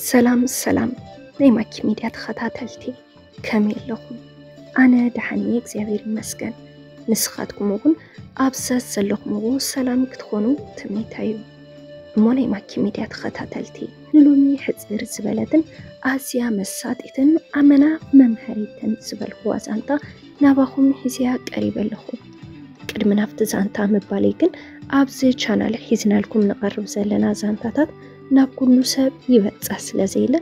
ሰላም ሰላም ናይ ማኪ ሚድያ ተኸታተልቲ፣ ከመይ ኣለኹም? ኣነ ደሓን እየ፣ እግዚኣብሔር ይመስገን። ንስኻትኩም እውን ኣብ ዘለኹምዎ ሰላም ክትኾኑ ትምኒተይ እዩ። እሞ ናይ ማኪ ሚድያ ተኸታተልቲ፣ ንሎሚ ሕፅር ዝበለትን ኣዝያ መሳጢትን ኣመና መምሃሪትን ዝበልኩዋ ዛንታ ናባኹም ሒዝያ ቀሪበ ኣለኹ። ቅድሚ ናብቲ ዛንታ ምባለይ ግን፣ ኣብዚ ቻናል ሒዝናልኩም ንቐርብ ዘለና ዛንታታት ናብ ኩሉ ሰብ ይበፅሕ ስለ ዘየለ፣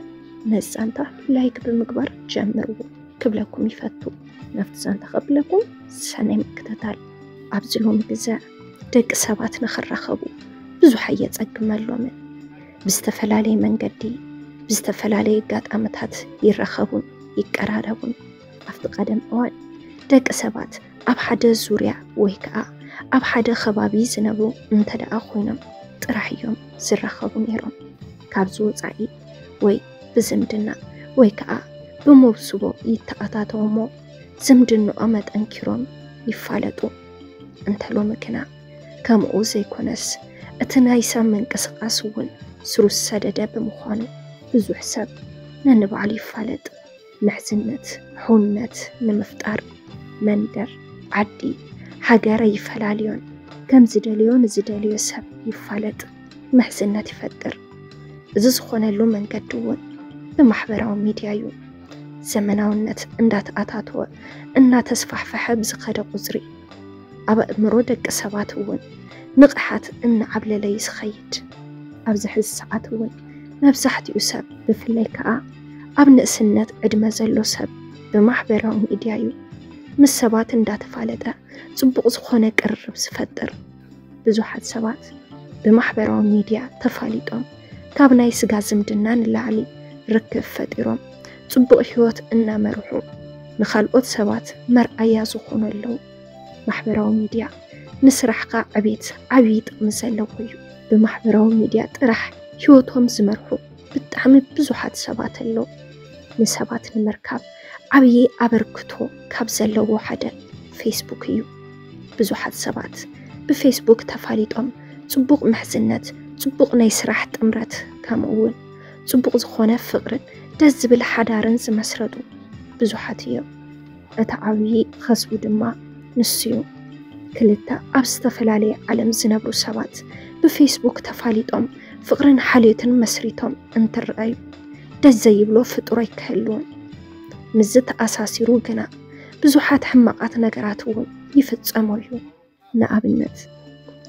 ነዚ ዛንታ ላይክ ብምግባር ጀምርዎ ክብለኩም ይፈቱ። ናብቲ ዛንታ ከብለኩም፣ ሰናይ ምክትታል። ኣብዚ ሎሚ ግዘ ደቂ ሰባት ንኽራኸቡ ብዙሕ ኣየፀግመሎምን። ብዝተፈላለየ መንገዲ፣ ብዝተፈላለየ ኣጋጣምታት ይራኸቡን ይቀራረቡን። ኣብቲ ቀደም እዋን ደቂ ሰባት ኣብ ሓደ ዙርያ ወይ ከዓ ኣብ ሓደ ከባቢ ዝነብሩ እንተ ደኣ ኮይኖም ጥራሕ እዮም ዝራኸቡ ነይሮም። ካብዚ ወፃኢ ወይ ብዝምድና ወይ ከዓ ብመውስቦ ይተኣታተው እሞ ዝምድንኦም ኣጠንኪሮም ይፋለጡ። እንተ ሎሚ ግና ከምኡ ዘይኮነስ፣ እቲ ናይ ሰብ ምንቅስቓስ እውን ስሩ ዝሰደደ ብምዃኑ፣ ብዙሕ ሰብ ነንባዕሉ ይፋለጥ። ምሕዝነት፣ ሕውነት ንምፍጣር መንደር፣ ዓዲ፣ ሃገር ኣይፈላልዮን። ከም ዝደልዮ ንዝደልዮ ሰብ ይፋለጥ፣ ምሕዝነት ይፈጥር። እዚ ዝኾነሉ መንገዲ እውን ብማሕበራዊ ሚድያ እዩ። ዘመናውነት እንዳተኣታተወ እናተስፋሕፈሐ ብዝኸደ ቁፅሪ፣ ኣብ ኣእምሮ ደቂ ሰባት እውን ንቕሓት እናዓብለለ እዩ ዝኸይድ። ኣብዚ ሕዚ ሰዓት እውን መብዛሕትኡ ሰብ፣ ብፍላይ ከዓ ኣብ ንእስነት ዕድመ ዘሎ ሰብ፣ ብማሕበራዊ ሚድያ እዩ ምስ ሰባት እንዳተፋለጠ ፅቡቕ ዝኾነ ቅርርብ ዝፈጥር። ብዙሓት ሰባት ብማሕበራዊ ሚድያ ተፋሊጦም ካብ ናይ ስጋ ዝምድና ንላዕሊ ርክብ ፈጢሮም ፅቡቕ ህይወት እናመርሑ ንኻልኦት ሰባት መርኣያ ዝኾኑ ኣለዉ። ማሕበራዊ ሚድያ ንስራሕካ ዕቤት ዓብዪ ጥቕሚ ዘለዎ እዩ። ብማሕበራዊ ሚድያ ጥራሕ ህይወቶም ዝመርሑ ብጣዕሚ ብዙሓት ሰባት ኣለዉ። ንሰባት ንምርካብ ዓብዪ ኣበርክቶ ካብ ዘለዎ ሓደ ፌስቡክ እዩ። ብዙሓት ሰባት ብፌስቡክ ተፋሊጦም ፅቡቕ ምሕዝነት፣ ፅቡቕ ናይ ስራሕ ጥምረት፣ ከምኡ እውን ፅቡቕ ዝኾነ ፍቕርን ደስ ዝብል ሓዳርን ዝመስረቱ ብዙሓት እዮም። እቲ ዓብዪ ኸስቡ ድማ ንሱ እዩ። ክልተ ኣብ ዝተፈላለየ ዓለም ዝነብሩ ሰባት ብፌስቡክ ተፋሊጦም ፍቕርን ሓልዮትን መስሪቶም እንትረኣዩ ደስ ዘይብሎ ፍጡር ኣይክህልውን። ምስዚ ተኣሳሲሩ ግና ብዙሓት ሕማቓት ነገራት እውን ይፍጸሙ እዩ። ንኣብነት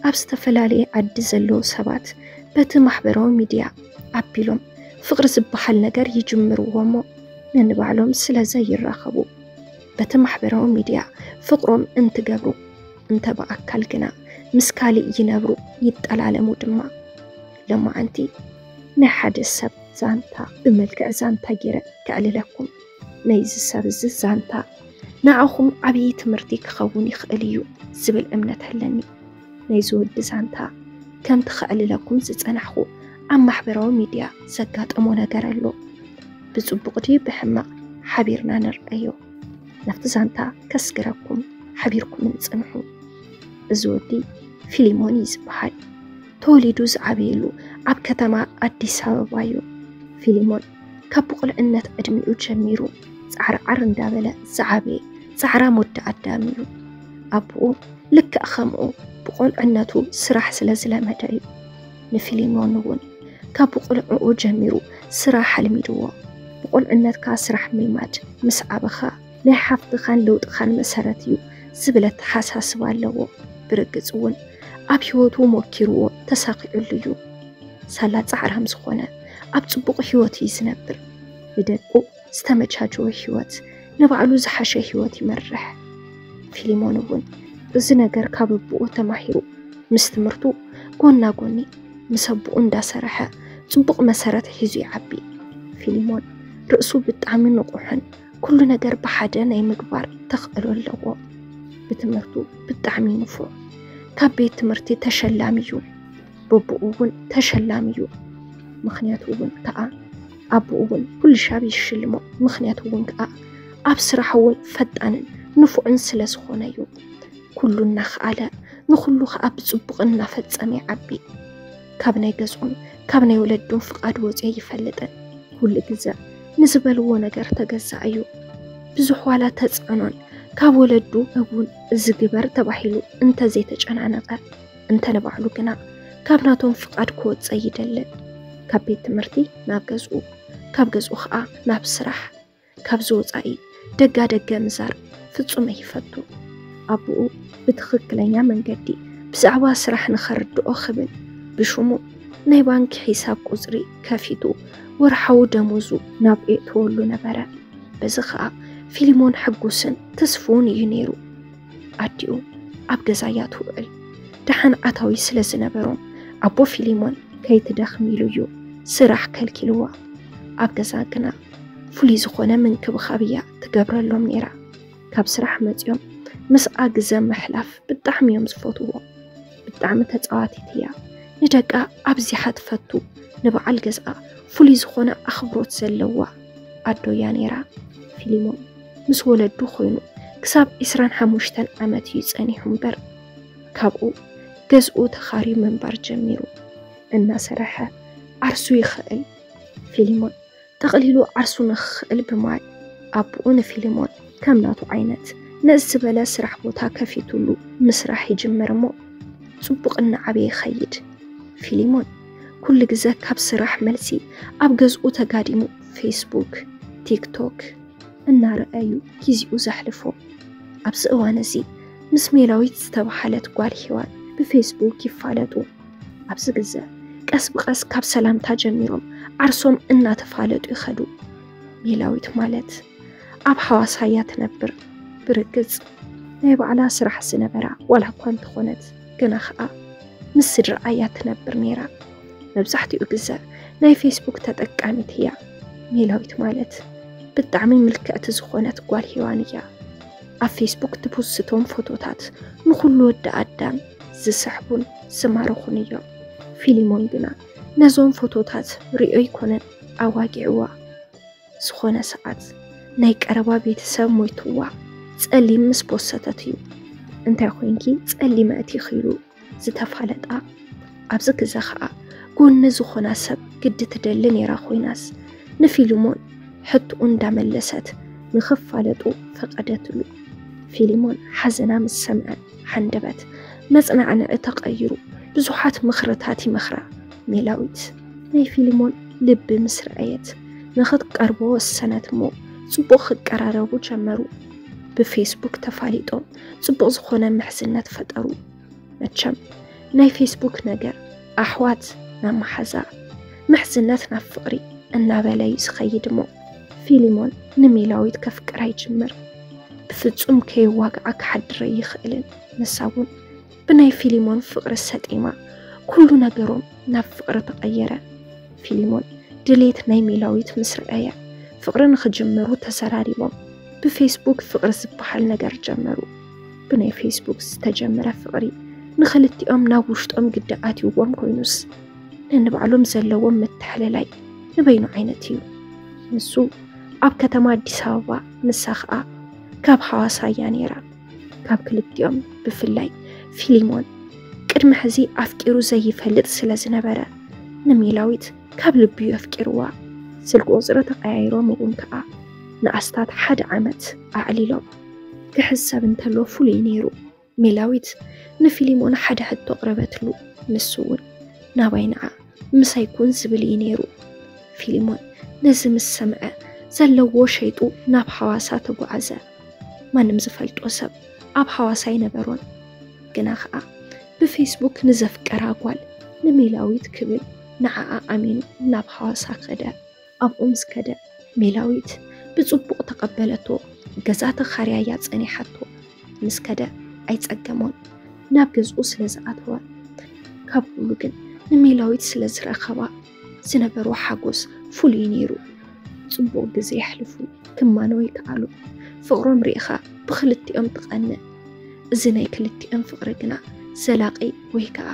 ኣብ ዝተፈላለየ ዓዲ ዘለዉ ሰባት በቲ ማሕበራዊ ሚድያ ኣቢሎም ፍቕሪ ዝበሃል ነገር ይጅምርዎ እሞ ነንባዕሎም ስለ ዘይራኸቡ በቲ ማሕበራዊ ሚድያ ፍቕሮም እንትገብሩ እንተ ብኣካል ግና ምስ ካሊእ ይነብሩ ይጠላለሙ ድማ። ሎማዓንቲ ናይ ሓደ ሰብ ዛንታ ብመልክዕ ዛንታ ገይረ ከዕልለኩም። ናይዚ ሰብ እዚ ዛንታ ንዓኹም ዓብዪ ትምህርቲ ክኸውን ይኽእል እዩ ዝብል እምነት ኣለኒ። ናይዚ ወዲ ዛንታ ከምቲ ከዕልለኩም ዝጸናሕኩ ኣብ ማሕበራዊ ሚድያ ዘጋጠሞ ነገር ኣሎ። ብጽቡቕ ድዩ ብሕማቕ ሓቢርና ንርኣዮ። ናብቲ ዛንታ ከስግረኩም ሓቢርኩምን ጽንሑ። እዚ ወዲ ፊሊሞን እዩ ዝበሃል። ተወሊዱ ዝዓበየሉ ኣብ ከተማ ኣዲስ ኣበባ እዩ። ፊሊሞን ካብ ብቑልዕነት ዕድሚኡ ጀሚሩ ጻዕርዓር እንዳበለ ዝዓበየ ጻዕራም ወዲ ኣዳም እዩ። ኣቦኡ ልክዕ ከምኡ ብቑልዕነቱ ስራሕ ስለ ዝለመደ እዩ። ንፊሊሞን እውን ካብ ብቑልዕኡ ጀሚሩ ስራሕ ኣልሚድዎ። ብቑልዕነትካ ስራሕ ምልማድ ምስ ዓበኻ ናይ ሓፍትኻን ለውጥኻን መሰረት እዩ ዝብል ኣተሓሳስባ ኣለዎ። ብርግጽ እውን ኣብ ህይወቱ ሞኪርዎ ተሳኺዑሉ እዩ። ሳላ ጻዕራም ዝኾነ ኣብ ጽቡቕ ህይወት እዩ ዝነብር። ንደቁ ዝተመቻቸወ ህይወት፣ ንባዕሉ ዝሓሸ ህይወት ይመርሕ። ፊሊሞን እውን እዚ ነገር ካብ ኣቦኡ ተማሂሩ ምስ ትምህርቱ ጎና ጎኒ ምስ ኣቦኡ እንዳሰርሐ ጽቡቕ መሰረት ሒዙ ይዓቢ። ፊሊሞን ርእሱ ብጣዕሚ ንቑሕን ኩሉ ነገር ብሓደ ናይ ምግባር ተኽእሎ ኣለዎ። ብትምህርቱ ብጣዕሚ ንፉዕ፣ ካብ ቤት ትምህርቲ ተሸላሚ እዩ። በቦኡ እውን ተሸላሚ እዩ። ምኽንያቱ እውን ከዓ ኣቦኡ እውን ኩሉ ሻብ ይሽልሞ። ምኽንያቱ እውን ከዓ ኣብ ስራሕ እውን ፈጣንን ንፉዕን ስለ ዝኾነ እዩ። ኩሉ እናኸኣለ ንኹሉ ከዓ ብፅቡቕ እናፈፀመ ይዓቢ። ካብ ናይ ገዝኡን ካብ ናይ ወለዱን ፍቓድ ወፂኦ ይፈልጥን። ኩሉ ግዘ ንዝበልዎ ነገር ተገዛእ እዩ። ብዙሕ ዋላ ተፅዕኖን ካብ ወለዱ እውን እዚ ግበር ተባሂሉ እንተዘይተጨናነቐ፣ እንተ ንባዕሉ ግና ካብ ናቶም ፍቓድ ክወፅእ ኣይደልን። ካብ ቤት ትምህርቲ ናብ ገዝኡ፣ ካብ ገዝኡ ኸዓ ናብ ስራሕ፣ ካብዚ ወፃኢ ደጋ ደገ ምዛር ፍጹም ኣይፈቱን። ኣቦኡ ብትኽክለኛ መንገዲ ብዛዕባ ስራሕ ንኸርድኦ ክብል ብሽሙ ናይ ባንክ ሒሳብ ቁጽሪ ከፊቱ ወርሓዊ ደሞዙ ናብ የእትወሉ ነበረ። በዚ ኸኣ ፊሊሞን ሕጉስን ተስፍውን እዩ ነይሩ። ኣዲኡ ኣብ ገዛ እያ ትውዕል። ደሓን ኣታዊ ስለ ዝነበሮም ኣቦ ፊሊሞን ከይትደኽም ኢሉ እዩ ስራሕ ከልኪልዋ። ኣብ ገዛ ግና ፍሉይ ዝኾነ ምንክብኻብ እያ ትገብረሎም ነይራ። ካብ ስራሕ መፂኦም ምስኣ ግዘ ምሕላፍ ብጣዕሚ እዮም ዝፈትዎ። ብጣዕሚ ተፃዋቲት እያ። ንደቃ ኣብዚሓ ትፈቱ። ንበዓል ገዝኣ ፍሉይ ዝኾነ ኣኽብሮት ዘለዋ ኣዶ እያ ነይራ። ፊሊሞን ምስ ወለዱ ኮይኑ ክሳብ ዕስራን ሓሙሽተን ዓመት እዩ ጸኒሑ እምበር፣ ካብኡ ገዝኡ ተኻርዩ ምንባር ጀሚሩ። እናሰረሐ ዓርሱ ይኽእል። ፊሊሞን ጠቕሊሉ ዓርሱ ንኽኽእል ብምባል ኣቦኡ ንፊሊሞን ከም ናቱ ዓይነት ንእስ ዝበለ ስራሕ ቦታ ከፊቱሉ ምስራሕ ይጅምር እሞ ጽቡቕ እናዓበየ ይኸይድ። ፊሊሞን ኩሉ ግዘ ካብ ስራሕ መልሲ ኣብ ገዝኡ ተጋዲሙ ፌስቡክ፣ ቲክቶክ እናረኣዩ ግዜኡ ዘሕልፎ። ኣብዚ እዋን እዚ ምስ ሜላዊት ዝተባህለት ጓል ሄዋን ብፌስቡክ ይፋለጡ። ኣብዚ ግዘ ቀስ ብቐስ ካብ ሰላምታ ጀሚሮም ዓርሶም እናተፋለጡ ይኸዱ። ሜላዊት ማለት ኣብ ሓዋሳ እያ ትነብር። ብርግጽ ናይ ባዕላ ስራሕ ዝነበራ ዋላ እኳ እንተኾነት፣ ግና ኸኣ ምስ ስድራኣ እያ ትነብር ነይራ። መብዛሕትኡ ግዘ ናይ ፌስቡክ ተጠቃሚት እያ። ሜላዊት ማለት ብጣዕሚ ምልክዕቲ ዝኾነት ጓል ሄዋን እያ። ኣብ ፌስቡክ ትፖስቶም ፎቶታት ንኹሉ ወዲ ኣዳም ዝስሕቡን ዝማርኹን እዮም። ፊሊሞን ግና ነዞም ፎቶታት ሪኦ ኣይኮነን ኣዋጊዕዋ። ዝኾነ ሰዓት ናይ ቀረባ ቤተሰብ ሞይትዋ ጸሊም ምስ ፖሰተት እዩ። እንታይ ኮይንኪ ጸሊመ እቲኺ ኢሉ ዝተፋለጣ። ኣብዚ ግዘ ኸኣ ጎኒ ዝኾና ሰብ ግዲ ትደሊ ነይራ ኮይናስ ንፊልሞን ሕቶኡ እንዳመለሰት ንኽፋለጡ ፈቐደትሉ። ፊልሞን ሓዘና ምስ ሰምዐ ሓንደበት መጽናዕንዒ ተቐይሩ ብዙሓት ምኽርታት ይመኽራ። ሜላዊት ናይ ፊልሞን ልቢ ምስ ረኣየት ንኽትቀርቦ ወሰነት እሞ ጽቡቕ ክቀራረቡ ጀመሩ። ብፌስቡክ ተፋሊጦም ጽቡቕ ዝኾነ ምሕዝነት ፈጠሩ። መቸም ናይ ፌስቡክ ነገር ኣሕዋት ናብ መሓዛ፣ ምሕዝነት ናብ ፍቕሪ እናበለ እዩ ዝኸይድ እሞ ፊሊሞን ንሜላዊት ከፍቅራ ይጅምር። ብፍጹም ከየዋግዓ ክሓድር ኣይኽእልን። ንሳ እውን ብናይ ፊሊሞን ፍቕሪ ሰጢማ ኩሉ ነገሮም ናብ ፍቕሪ ተቐየረ። ፊሊሞን ድሌት ናይ ሜላዊት ምስ ረኣየ ፍቕሪ ንኽጅምሩ ተዘራሪቦም ብፌስቡክ ፍቕሪ ዝበሃል ነገር ጀመሩ። ብናይ ፌስቡክ ዝተጀመረ ፍቕሪ ንኽልቲኦም ናብ ውሽጦም ግዲ ኣትይዎም ኮይኑስ ነንባዕሎም ዘለዎም ምትሕልላይ ንበይኑ ዓይነት እዩ። ንሱ ኣብ ከተማ ኣዲስ ኣበባ፣ ንሳ ኸኣ ካብ ሓዋሳ እያ ነይራ። ካብ ክልቲኦም ብፍላይ ፊሊሞን ቅድሚ ሕዚ ኣፍቂሩ ዘይፈልጥ ስለ ዝነበረ ንሜላዊት ካብ ልቡ እዩ ኣፍቂርዋ። ስልኪ ቁጽሪ ተቐያይሮም እውን ከኣ ንኣስታት ሓደ ዓመት ኣዕሊሎም። ክሕሰብ እንተሎ ፍሉይ ነይሩ። ሜላዊት ንፊሊሞን ሓደ ሕቶ ኣቕረበትሉ። ንሱ እውን ናባይ ንዓ ምሳይ ኩን ዝብል እዩ ነይሩ። ፊሊሞን ነዚ ምስ ሰምዐ ዘለዎ ሸይጡ ናብ ሓዋሳ ተጓዓዘ። ማንም ዝፈልጦ ሰብ ኣብ ሓዋሳ ኣይነበሮን። ግና ኸኣ ብፌስቡክ ንዘፍቀራ ጓል ንሜላዊት ክብል ንዓኣ ኣሚኑ ናብ ሓዋሳ ከደ። ኣብኡ ምስ ከደ ሜላዊት ብጽቡቕ ተቐበለቶ። ገዛ ተኻርያ እያ ጸኒሓቶ። ምስ ከደ ኣይጸገሞን ናብ ገዝኡ ስለ ዝኣተወ። ካብ ኩሉ ግን ንሜላዊት ስለ ዝረኸባ ዝነበሮ ሓጎስ ፍሉይ ነይሩ። ጽቡቕ ግዜ የሕልፉ፣ ክማነው ይከኣሉ። ፍቕሮም ርኢኻ ብኽልቲኦም ትቐንእ። እዚ ናይ ክልቲኦም ፍቕሪ ግና ዘላቒ ወይ ከኣ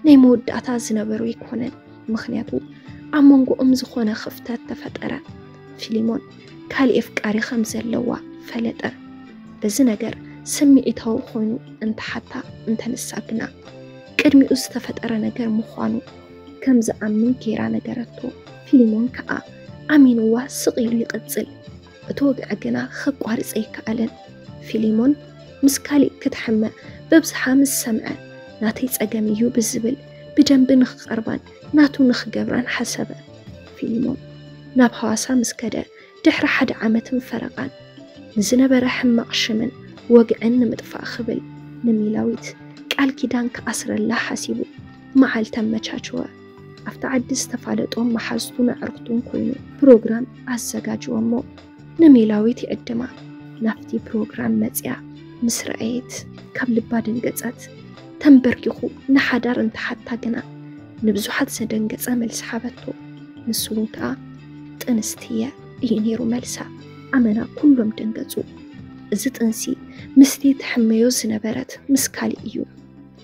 ናይ መወዳእታ ዝነበሮ ኣይኮነን። ምኽንያቱ ኣብ መንጎኦም ዝኾነ ክፍተት ተፈጠረ። ፊሊሞን ካልእ ኣፍቃሪ ከም ዘለዋ ፈለጠ። በዚ ነገር ስምዒታዊ ኮይኑ እንተሓታ እንተንሳ ግና ቅድሚኡ ዝተፈጠረ ነገር ምዃኑ ከም ዝኣምን ጌራ ነገረቶ። ፊሊሞን ከኣ ኣሚንዋ ስቕ ኢሉ ይቕጽል። እቲ ወግዒ ግና ኸቋርጽ ኣይከኣለን። ፊሊሞን ምስ ካሊእ ክትሕመ በብዝሓ ምስ ሰምዐ፣ ናተይ ጸገም እዩ ብዝብል ብደንቢ ንኽቐርባን ናቱ ንኽገብራን ሓሰበ። ፊሊሞን ናብ ሃዋሳ ምስ ከደ ድሕሪ ሓደ ዓመትን ፈረቓን፣ ንዝነበረ ሕማቕ ሽምን ወግዕን ንምጥፋእ ክብል ንሚላዊት ቃል ኪዳን ክኣስረላ ሓሲቡ መዓልቲ ኣመቻቸወ። ኣብቲ ዓዲ ዝተፋለጦም መሓዝቱን ኣዕሩኽቱን ኮይኑ ፕሮግራም ኣዘጋጅወ እሞ ንሚላዊት ይዕድማ። ናብቲ ፕሮግራም መጽያ ምስ ረኣየት ካብ ልባ ደንገጸት። ተንበርኪኹ ንሓዳር እንተሓታ ግና ንብዙሓት ዘደንገጸ መልሲ ሓበቶ። ንሱ እውን ከኣ ጥንስቲ እየ እዩ ነይሩ መልሳ። ኣመና ኩሎም ደንገጹ። እዚ ጥንሲ ምስቲ ትሕመዮ ዝነበረት ምስ ካሊእ እዩ።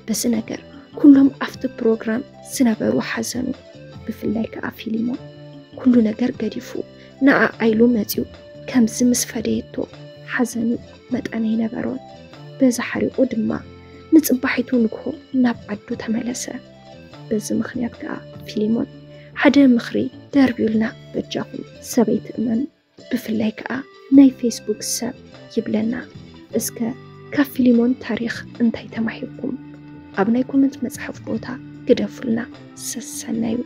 በዚ ነገር ኩሎም ኣብቲ ፕሮግራም ዝነበሩ ሓዘኑ። ብፍላይ ከኣ ፊሊሞን ኩሉ ነገር ገዲፉ ንዓኣ ኢሉ መጺኡ ከምዚ ምስ ፈደየቶ ሓዘኑ መጠን ኣይነበሮን። በዚ ሓሪቑ ድማ ንጽባሒቱ ንግሆ ናብ ዓዱ ተመለሰ። በዚ ምኽንያት ከኣ ፊሊሞን ሓደ ምኽሪ ደርብዩልና። በጃኹም ሰበይቲ እመኑ፣ ብፍላይ ከኣ ናይ ፌስቡክ ሰብ ይብለና። እስከ ካብ ፊሊሞን ታሪኽ እንታይ ተማሂርኩም? ኣብ ናይ ኮመንት መጽሓፍ ቦታ ግደፉልና። ሰሰናዩ።